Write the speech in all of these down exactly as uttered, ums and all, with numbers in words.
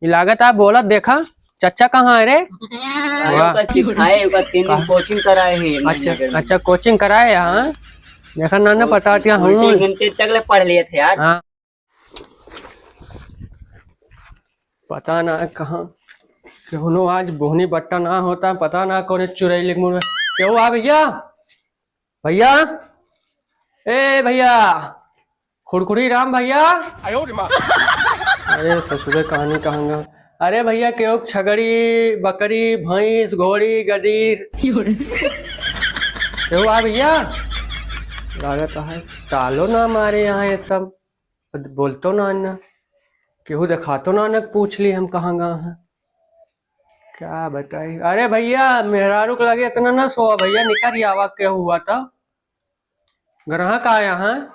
ई लागत है बोलत, देखा चच्चा कहाँ है रे? अरे वाह। ओका सिखाए, ओका तीन दिन का? Coaching कराए हैं अच्छा, महीना डेढ़ महीना। अच्छा, coaching कराए, हाँ। देखा ना, ना, दो, पता क्या दो हूँ। तीन घंटे तक ले पढ़ लिए थे यार। हाँ। पता ना कहाँ, केहूनो आज बोहनी बट्टा ना होता, पता ना कौन चुरैल मुड़ में। केहू आ भैया, भैया, ए भैया, खुड़खुड़ी राम भैया। आयो रे माँ। अरे ससुरे कहानी कहूँगा। अरे भैया, केहू छगड़ी, बकरी, भैंस, घोड़ी, गदीर, केहू आ भैया? लागत है तालो ना मारे यहाँ ये सब। बोलतो ना, ना केहू देखातो ना, ना पूछ ली हम कहाँ गा हैं। क्या बताई? अरे भैया, मेहरारू के लगे इतना ना सोवा भैया, निकर आवा, केहू हुआ तो। ग्राहक आया है,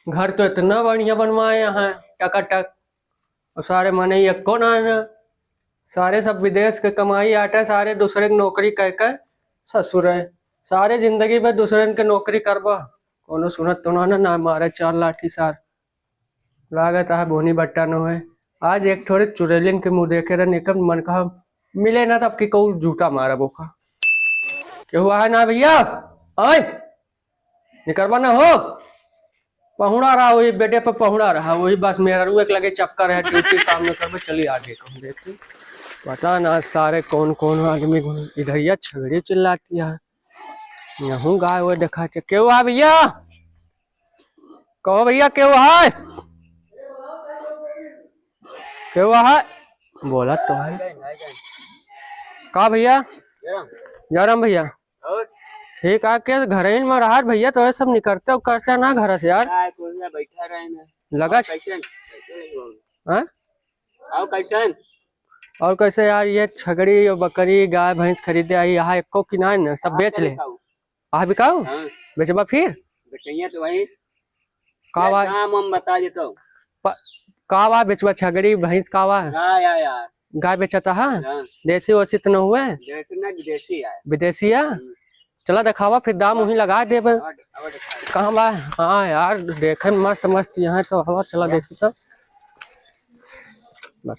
घर तो इतना बढ़िया बनवाए हैं, टकाटक। और सारे मने एक्को ना, ना, सारे सब विदेश के कमाई आटे, सारे दूसरे के नौकरी कह के ससुर है, सारे जिंदगी भर दूसरे के नौकरी करबा। कोनो सुनत तो ना, ना, ना मारे चार लाठी सार। लागत है बोहनी बट्टा न होए। आज एक ठोरे चुड़ैलिन के मुँह देखे रहन, एक मन कहा मिले ना, तब की कहू जूता मारब ओका। केहू आए ना भैया, आए, निकरबा ना हो। पहुड़ा रहा, वही बेडे पर पहुड़ा रहा, वही बस मेहरारू एक लगे चक्कर है, ड्यूटी काम न करबे, चली आगे कहूँ देखी। पता ना सारे कौन कौन आदमी घूम-, इधरिया छगड़ी चिल्लाती है। यहूँ गाय वो देखा के, केहू आ भैया? कहो भैया, केहू है? केहू है? बोला तो है। का भैया? जयराम भैया। और? ठीक है, के घर ही में रहा भैया, तो ये सब निकरते उकरते ना घर से यार। क्या है, कोई ना बैठा रहे ना। लगा और कैसे? कैसे नहीं बोलूं? हाँ? और कैसन? और कैसे यार, ये छगड़ी और बकरी, गाय, भैंस खरीदे आई, यहाँ एको किनारे न, सब बेच ले। बिकाऊ? हाँ। बेचबा फिर? बेचैया तो वही। का बा? दाम हम बता देता हूँ। प-, का बा बेचबा, छगड़ी, भैंस का बा? हाँ, या, या। गाय बेचता है? हाँ। देसी ओसी तो न हुए? देसी ना, विदेशी है। विदेशी है? हम्म। चला देखावा, फिर दाम वहीं लगा देबे। हाँ, देखावा, देखावा। कहाँ बा? हाँ यार, देखे में मस्त मस्त यहाँ तो हवा, चला देखी तो। बस।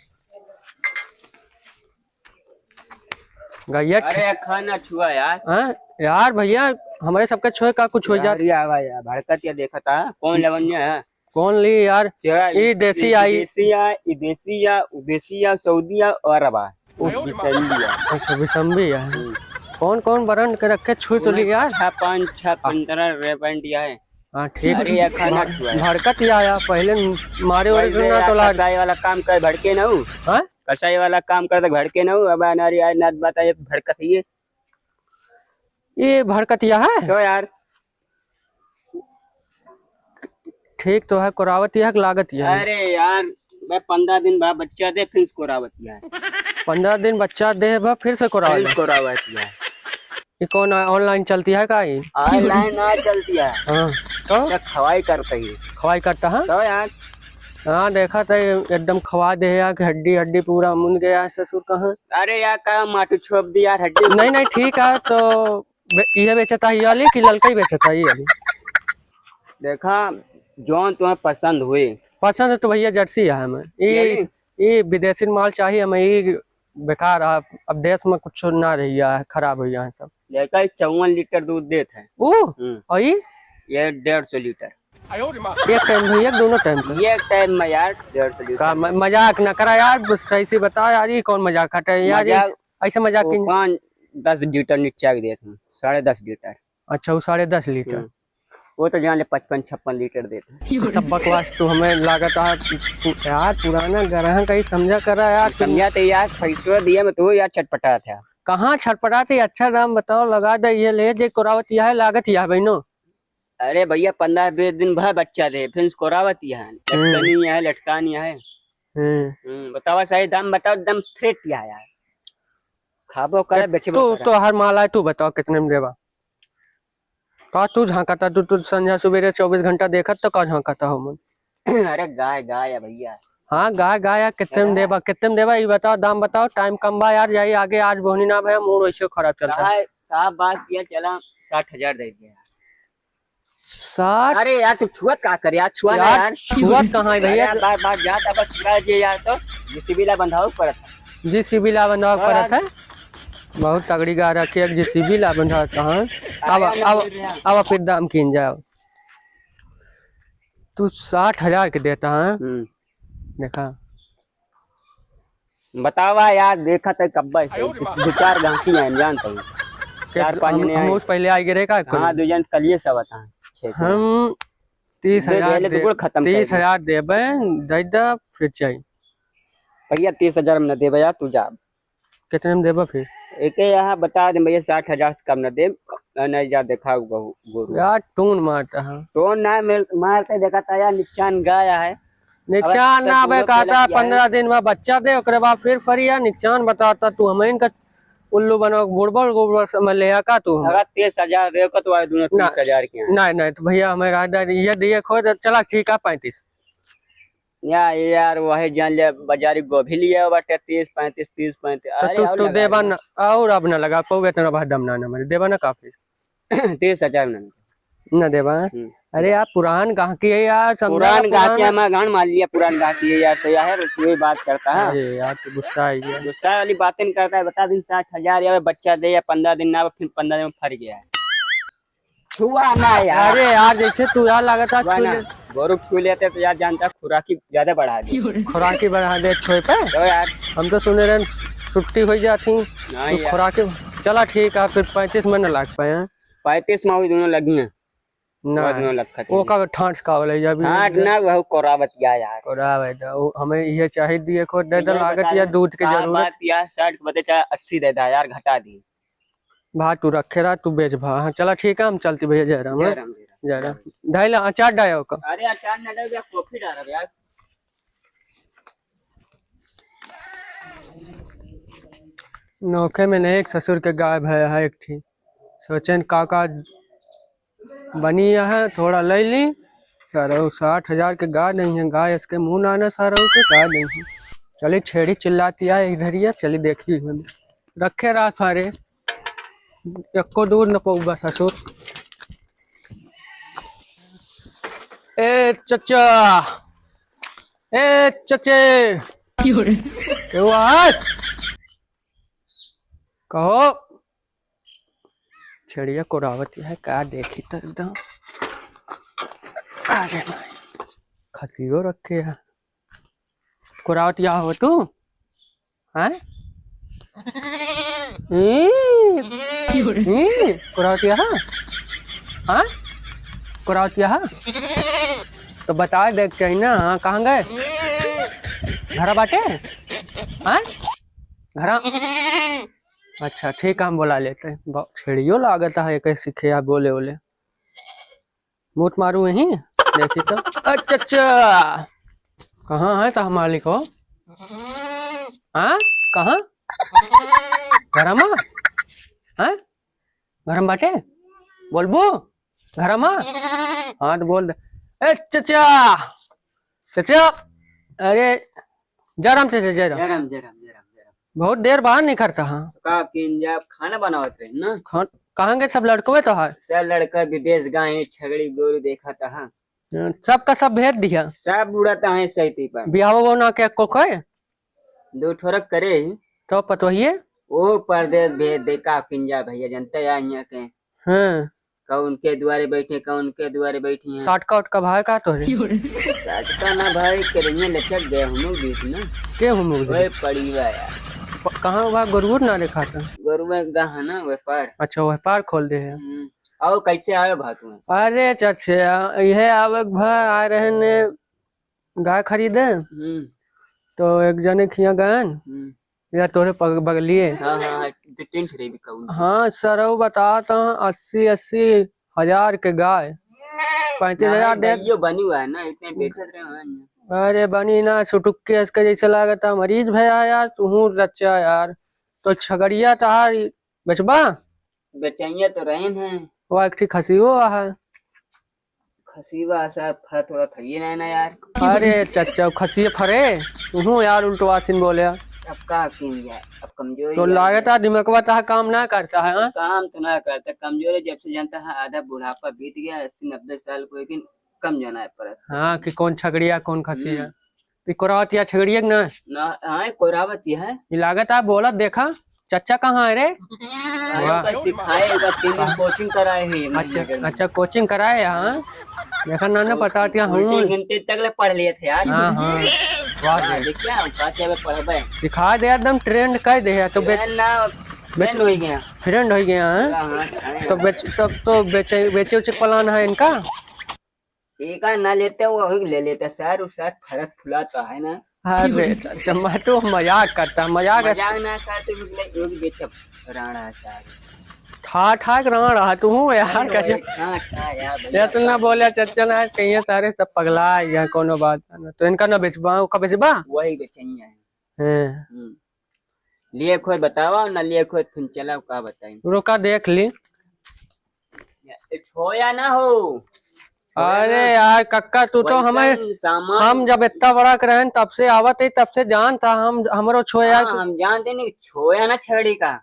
गैया अरे, ठी- खाना छुआ यार। हाँ? यार भैया, हमरे सबके छुए का कुछ हो जात। यार, ये आवा यार, भड़कत या देखा था, कौन लवनिया है? कौन ली यार? क्या ई ई, देसी ई आई। देसी आ, ई देसी आ, उ देसी आ, सऊदी आ, और अब आ। उ बिसम्बी आ। अच्छा, बिसम्बी आ। हम्म। कौन कौन brand के रखे, छुई तो ली यार। छप्पन, छप्पन, हाँ। पंद्रह रेबंड या है। हाँ, ठीक। अरे, या खाना भड़-, छुआ है। भड़कत या आया, पहले मारे वही ओरे से ना या तो लाग। कसाई वाला काम कर, भड़के ना हूँ। हाँ? कसाई वाला काम कर, तो भड़के ना हूँ। अब अनारी आज नाच बात है, भड़कत ही है। ये भड़कत या है? तो यार। ठीक तो है, कोरावत या है कि लागत या है? अरे यार, मैं पंद्रह दिन बाद बच्चा दे, फिर से कोरावत या है। पंद्रह दिन बच्चा दे बा, फिर से कोरावत फिर या है? कोरावत या है। ये कौन है, online चलती है का ये? Online ना चलती है। हाँ, तो? ये खवाई करता ही। खवाई करता है? तो यार। हाँ, देखा था, एकदम खवा दे है, कि हड्डी, हड्डी पूरा मुन गया है ससुर कहाँ। अरे यार, का माटू छोप दी यार, हड्डी। नहीं, नहीं, ठीक है, तो बे-, इहे बेचता ही वाली कि ललका ही बेचता ही वाली? देखा, जौन तुम्हें पसंद हुई। पसंद है तो भैया जर्सी है हमें। ये ये, ली? ये विदेशी माल चाहिए हमें, ये बेकार है। अब देश में कुछ ना रही है, खराब हुई है सब। देखा, ये चौवन लीटर दूध देत है। ओ, हम्म। और ये? ये डेढ़ सौ लीटर। एक टाइम भैया, दोनों टाइम का? ये एक टाइम में यार, डेढ़ सौ लीटर। का म-, मजाक ना करा यार, बस सही से बता यार, ये कौन मजाक हटे यार, ये मजाक ऐसे मजाक वो की पाँच, दस लीटर नीचे आ गए थे, साढ़े दस लीटर। अच्छा, वो साढ़े दस लीटर। हम्म। वो तो जान ले पचपन छप्पन लीटर देते हैं। ये सब बकवास तो हमें लागत है, पु-, यार पुराना ग्राहक का ही समझा कर रहा है यार। समझा तो यार, पैसवा दिया मैं तो यार छटपटा था। कहाँ छटपटा थे? अच्छा दाम बताओ, लगा दे, ये ले जे कोरावत यह है, लागत यह है बहनों। अरे भैया, पंद्रह बीस दिन भर बच्चा दे, फिर उसको कोरावत यह है, हम्म। लटकनी है, लटकानी है। हम्म। हम्म, बतावा सही दाम बताओ, एकदम फ्रेट यह है यार। खाबो करे, ए, बेचबो तू करे। तो हर माल आए, तू बताओ कितने में देबा? का तू झांकता, तू, तू संझा सुबेरे चउबीस घंटा देखत तो का झांकता हो मन? अरे गाय, गाय है भैया। हाँ, गाय, गाय है, कितने में देबा, कितने में देबा, ई बताओ, दाम बताओ, टाइम कम बा यार, जाई आगे, आज बोहनी ना भैया, मूड वैसे खराब चलता है। गाय, का बात किया, चला साठ हजार दे दिया। साठ। अरे यार, तू छुअत का करे यार, छुआ ना यार, यार। छुअत कहाँ है भैया? अरे यार, बार, बार जात अब छुआ जे यार, तो जेसीबी ला बंधाओ पड़त है। जेसीबी ला बंधाओ हाँ। पड़त है। बहुत तगड़ी गाय रखी है, जेसीबी ला बंधा कहाँ? अब, अरे, अब, अब फिर दाम कीन जाओ। तू साठ हजार के देता है। हम्म। देखा। बतावा यार, देखा त कब्बे से दो चार गाहकी हैं, जानता हूँ। के चार पाँच हम, जने हम आए। उस पहले आए गिरे का? हाँ, दो जन कलिए सब आता है। छह के। हम तीस हजार दे, दे, दे, खत्म कर दे। तीस हजार देबे, दे दे, फिर चाहिए। भैया, तीस हजार में न देबे यार, तू जा। कितने में देबा फिर? एके यहाँ बता दे भैया, साठ हजार से कम न देब, नहीं जा देखाओ गहू, गोरू। यार, टोन मारता है। टोन ना मिल-, मारते देखा था यार, निकसान गाया है। निकसान अब ना बे, कहता है, पन्द्रह दिन में बच्चा दे, ओकरे बाद फिर फरिया निकसान बताता तू, हमें इनका उल्लू बनो, बुड़बड़, गोबर समझ ले, या का तू? अगर तीस हजार दे को तो आए दोनों ना, तीस हजार के हैं। नहीं, नहीं, तो भैया, हमें राजदार ये दिए खो, तो चला, ठीक है, पैंतीस। या, ये यार, वही जान ले, बाजारी गोभी लिया बाटे तीस, पैंतीस, तीस, पैंतीस। तो अरे, तू, और तू लगा देबा दे। ना, और अब ना लगा पाऊ, इतना बहुत दम ना, ना मरे, देबा ना काफी। तीस हजार ना। ना देबा? हम्म। अरे यार, पुरान गाहकी है यार, समझा पुरान ना, गाहकी पुरान। हमारा गान मार लिया, पुरान गाहकी है यार, तो यार, कोई बात करता है। अरे यार, तू गुस्सा आ गया। गुस्सा वाली बातें नहीं करता है, बता दिन साठ हजार या बच्चा दे या पन्द्रह दिन ना, फिर पन्द्रह दिन में फर गया है। छुआ ना यार। अरे यार, जैसे तू यार लागत है, छुआ छू ना। ले। गोरू छू लेते तो यार जानता खुराकी ज्यादा बढ़ा दे। खुराकी बढ़ा दे छोए पे? तो यार। हम तो सुने रहे छुट्टी हो जाती। नहीं तो यार। खुराकी, चला ठीक है, फिर पैंतीस में न लाग पाए हैं। पैंतीस में हुई दोनों लगी हैं। ना। बहुत दोनों लग खाती वो हैं। का ठांस का वाला या भी हाँ, ना वह कोरावत या यार। कोरावत, वो हमें ये चाहिए दिए को दे दे, भैया लागत बता या दे, दूध के का जरूरत। बात यार, साठ के बदले चाहे अस्सी दे दे यार, घटा दी। भा तू रखे रहा, तू बेच भा। हाँ, चला ठीक है, हम चलती भैया, जय राम, जय हाँ? राम, जय राम। जय राम। ढाई ला, अचार डायो का? अरे अचार ना डाल, कॉफी डाल रहा यार। नौखे में ने एक ससुर के गाय भय है एक ठी। सोचेन का का बनी है, थोड़ा ले ली। सारा साठ हजार के गाय नहीं है, गाय इसके मुंह ना, ना सारा के गाय नहीं है। चली छेड़ी चिल्लाती है इधरिया, चली देखी हम। रखे रहा सारे, एको दूर न पउबा ससुर। ए चचा, ए चचे, क्यों रे? केहू है? कहो। छेड़िया कोरावत है का, देखी तो एकदम। अरे भाई, खसियो रखे है। कोरावत या हो तू? हाँ? ई, ई, कोरावत या? हाँ? कोरावत या? तो बता दे के चाहिए ना, हाँ, कहाँ गए? घरा बाटे? हाँ? घरा? अच्छा, ठीक है, हम बोला लेते हैं। ब-, छेड़ियो लागत है, एक सीखे या बोले बोले। मूत मारू यहीं, देखी तो। अच्छा, अच्छा। कहाँ है तो मालिक हो? हाँ? कहाँ? घरमा? हाँ? घरमा बाटे? बोलबू? घरमा? हाँ, तो बोल दे। ए, चचा! चचा! अरे, जय राम चचा, जय राम। जय राम, जय राम, जय राम, जय राम। बहुत देर बाद निखरता, हाँ। का किन जा, खाना बनावत रहे ना। खान-, कहाँ गए सब लड़कवे तो है? सब लड़का विदेश गए हैं, छगड़ी गोरू देखा था, हाँ। हाँ, सबका सब भेज दिया। सब उड़ता है सैती पर। बियाह वो ना के को कोई? दो ठोरक करे ही। तो पतोहिए? ओ परदेश भेज दे, का किन जा भैया, जनता या यहाँ के। हाँ। कौन के दुआरे बैठे, कौन के दुआरे बैठी हैं। साटका उटका भाई का तोहरे? साटका ना भाई, करेंगे लचक गए हम लोग बीच में। के हम लोग? ओए पड़ीवा यार। प-, कहाँ बा? गोरुआ ना देखा था। गोरुआ गहा ना, वह पार। अच्छा, वह पार खोल दे है। हम्म। और कैसे आए भा तू? अरे चचा, यह आवक भा आ रहे ने गाय खरीदे, हम्म। तो एक जने खिया गयन, हम्म। या तोरे पग-, बगलिए। हाँ, हाँ, हाँ, दो तीन ठे भी कहूँ। हाँ, सरऊ बता तो अस्सी, अस्सी हजार के गाय, पैंतीस हजार नहीं, दे। गाइयो बनी हुआ है ना, इतने बेचत रहे हैं। अरे बनी ना, सुटुक के इसके जैसे लागत है, मरीज भया यार, तू हूँ रच्चा यार, तो छगड़िया तहार बेचबा? बेचैया तो रहे हैं। वो एक ठी खसी हुआ है। खसीवा ऐसा फर थोड़ा फरिए ना, ना यार। अरे चच्चा, खसिए फरे? तुहूँ यार उल्टवा सिन बोले। अब का कीन जाए, अब कमजोरी तो आ लागत गया। है दिमागवा तहा काम ना करता है, हाँ? काम तो ना करता, कमजोरी जब से जानता है, आधा बुढ़ापा बीत गया, अस्सी नब्बे साल को, लेकिन कम जाना है परत। हाँ, कि कौन छगड़िया, कौन खसिया। हम्म। तो कोरावत या छगड़िया के ना? ना, हाँ, कोरावत या है। ये लागत है, बोलत देखा, चच्चा कहाँ है रे? अरे, वाह। ओका सिखाए, ओका तीन दिन coaching कराए हैं ये अच्छा, महीना के। अच्छा, coaching कराए, हाँ। देखा ना, ना, पता क्या उल्टी हूँ। गिनती तक ले पढ़ लिए थे यार। हाँ, हाँ। वाह हाँ, रे। देखिए, हम का क्या पढ़बे। सिखा दे, एकदम trained कर दे, तो बे-, train ना, बेच-, friend हो गया। Friend हो गया, हाँ? हाँ, हाँ, हाँ। तो बेच-, तब तो बेचे, बेचे उचे के plan है इनका? एका ना लेते, वही ले लेते सर, उस सर फरक फुला तो है ना। अरे, च-, चम्मा, तू मजाक करता, मजाक है। मजाक ना करते, मतलब, वो भी बेचब राणा है सर। ठा, ठा के राणा है तू हूँ यार, अरे, कैसे? वही, हाँ, हाँ, यार, भैया, इतना बोले चच्चा ना, कहीं सारे सब पगला है यहाँ, कोनो बात ना। तो इनका ना बेचबा, ओका बेचबा? वही बेचेंगे। हैं। हम्म। लिए खोए बतावा, ना लिए खोए फिर चला, का बताई। रुका, देख ली। ए, छोया ना हो। छोया अरे ना। यार कक्का, तू तो वैसन हमें, सामान। हम जब इतना बड़ा के रहन, तब से आवत है, तब से जानता हम, हमरो छोया हाँ, तू। हम जानते नहीं, छोया ना छड़ी का।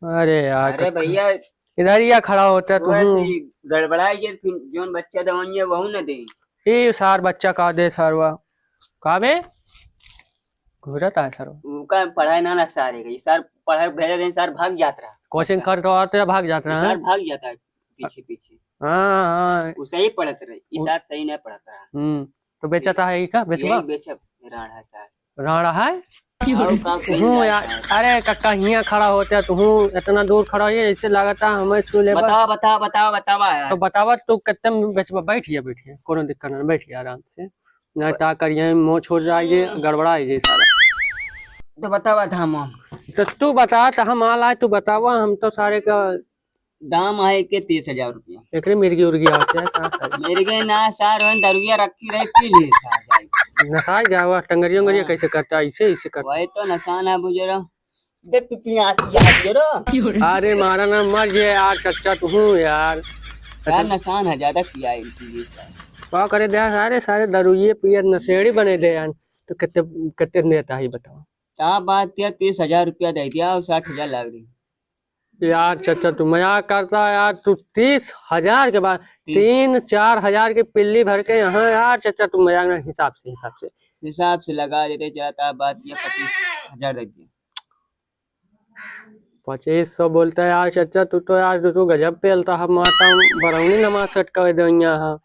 अरे यार अरे कक्का। भैया। इधर ही खड़ा होता तू। वैसे ही गड़बड़ाई जे, फिर जोन बच्चा दवाइयाँ वहू न दे। ई सार बच्चा का दे सरवा। का बे? घूरत आय सरवा। उनका पढ़ाई ना, ना सारे के। ई सार पढ़ाई भेजे दिन सार भाग जात रहा। Coaching करत रहा तो भाग जात रहा, ई सार हाँ? भाग जाता है पीछे, पीछे। हाँ, हाँ। उ सही पढ़त रहे, ई उ- सार सही नहीं पढ़त रहा। हम्म, तो बेचता है ई का? बेचबा? यही बेचब, राणा सार। राणा है? और का कही हूँ जाए यार, सार? अरे कक्का, हियाँ खड़ा होते हैं, तू हूँ इतना दूर खड़ा हो, ऐसे लगाता हमें छू ले। बतावा, बतावा, बतावा, बतावा यार। तो बतावा, तू कितने में बेचबा? बैठिए, बैठिए, कोनो दिक्कत नहीं, बैठिए आराम से। ना ता करिए, मोह छोड़ जाइए, हम्म। गड़बड़ा जाइए सारा। तो बतावा दाम हम। तो तू बता, तो हम आल आए, तू बतावा, हम तो सारे का दाम है के तीस हजार रुपया। एकरे मिर्गी उर्गी आवत है, का करे? मिर्गी ना सार, ओन दरुइया रखी रही, पी लिए सार जाए। नसाई जावा, टंगरिया उंगरिया हाँ। कैसे करता, ऐसे, ऐसे करता। वही तो नसान है बुजुर्ग। देख पिपिया आती है बुजुर्ग। अरे मारा ना, मर जे यार, सच्चा तू हूँ यार। यार नसान है, ज्यादा पिया इनकी ये सार। का करे दे सारे, सारे दरुइये पियर नशेड़ी बने दे यार। तो कितने, कितने देता है बताओ? क्या बात किया, तीस हजार रुपया दे दिया और साठ हजार लाग रही। यार चच्चा, तू मजाक करता है यार, तू तीस हजार के बाद तीस। तीन चार हजार की पिल्ली भर के यहाँ यार चच्चा, तू मजाक ना, हिसाब से, हिसाब से। हिसाब से लगा देते, चला, बात ये पच्चीस हजार दे दिया। पच्चीस सौ बोलता है यार चच्चा, तू तो यार, तू तो गजब पेलता है, माता बरौनी नमाज सटकावे दे यहाँ।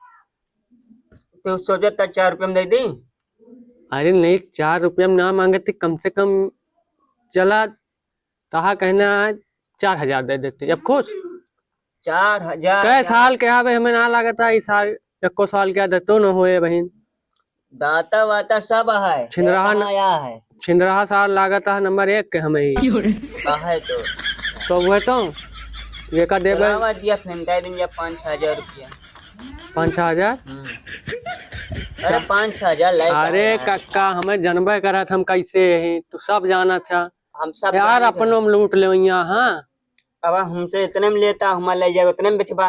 तो सोचा था चार रुपये में दे दी। अरे नहीं, चार रुपये में ना मांगे थे, कम से कम चला तहा कहना है चार हजार दे देते, अब खुश? चार हजार कै यार। साल के आवे, हमें ना लागत है, इस साल, एको साल के आदत तो न होए बहिन। दाता वाता सब है, छिनराहा पैसा न-, आया है। छिनराहा साल लागत है नंबर एक के हमें ही। काहे तो? तो वह तो, ये का देबे? बुलावा दिया, फेंटा दिन या पाँच छह हजार रुपया। पाँच छह हजार? हम्म। अरे, पाँच छह हजार लाइक अरे आया है। कक्का, हमें जनबे करत, हम कैसे यही, तू सब जानत है। हम सब यार, जानी अपनो थे। में लूट ले यहाँ, हाँ। अब हमसे इतने में लेता, हमार ले जाए उतने में बेचबा।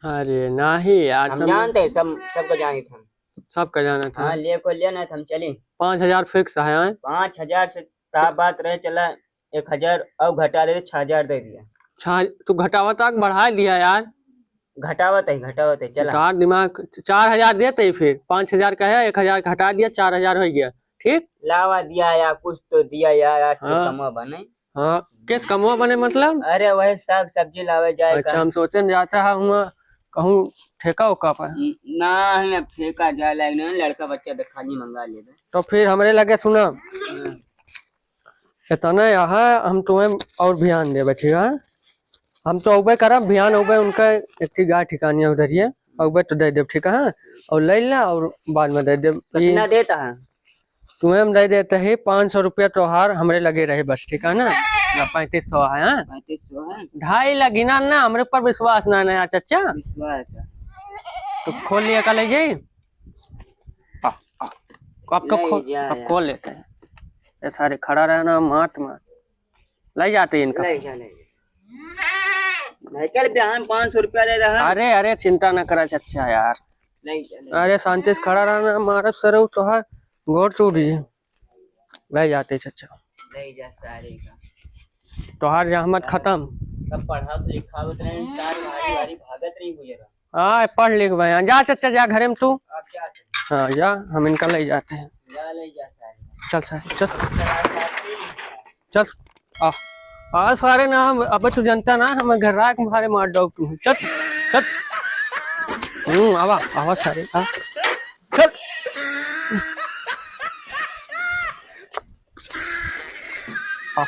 अरे, नाही यार, हम सब जानते हैं, सब, सबको जानी थे हम। सबका जाना था। हाँ, ले को ले ना, हम चली। पाँच हजार fix है, हाँ? पाँच हजार से का बात रहे, चला, एक हजार और घटा दे, छह हजार दे दिया। छह, तू घटावा तक बढ़ा दिया यार। घटावत है, घटावत है, चला। तार दिमाग, चार हजार देते ही फिर, पाँच हजार का है, एक हजार घटा दिया, चार हजार हो गया, ठीक? लावा दिया या कुछ तो दिया यार, आज तो हाँ। कमा बने। हाँ, किस कमवा बने मतलब? अरे वही साग सब्जी लावे जाए अच्छा, का। हम सोचे न जाता है हुआ कहूँ ठेका उका पर। न-, ना है, अब ठेका जाए लायक नहीं, लड़का बच्चा तो खाली मंगा लेबे। तो फिर हमरे लगे सुना, हाँ। इतना यहाँ हम तुम्हें और ध्यान देबे, ठीक है? हम तो अउबे करब, ध्यान अउबे उनका एक ठे गाय ठिकानिया उधरिए, अउबे तो दे देब, ठीक है? और ले ला और बाद में दे देब। कितना देता है? तुम्हें हम दे देते हैं पाँच सौ रुपया तोहार हमरे लगे रहे बस, ठीक है ना? ना, पैंतीस सौ है, हाँ? पैंतीस सौ है? ढाई ला गिना ना, हमरे ऊपर विश्वास ना, ना, चाचा। विश्वास है। तो खोल लिया का ले जाई? आ, आ, आपका ले खो-, जा अब यार। खोल लेते हैं। ये सारे खड़ा रहना, मात मात। ले जाते हैं इनका। ले जा, ले जा। नहीं, कल बिहान पाँच सौ रुपया दे दे, हाँ? अरे, अरे, चिंता ना करा चाचा यार। ले जा, ले जा। अरे, शांति से खड़ा रहना, मारब सरऊ तोहार गोड़ टूट जाई। ले जाते चचा। ले जा सारे का। तोहार जहमत खत्म। सब पढ़त लिखावत रहे, चार भारी भारी भागत रही गुजरा। हाँ, पढ़ लिख भाई। जा चचा, जा घरे में तू। आप जा चचा। हाँ, जा, हम इनका ले जाते हैं। जा, ले जा सारे। चल सारे, चल। चल। चल। आ, आ सारे ना, हम, अब तू जनता ना, हम घर राख मारे मार डाउब तू। चल, चल। हम्म, आवा, आवा सारे, आ। चल। आ,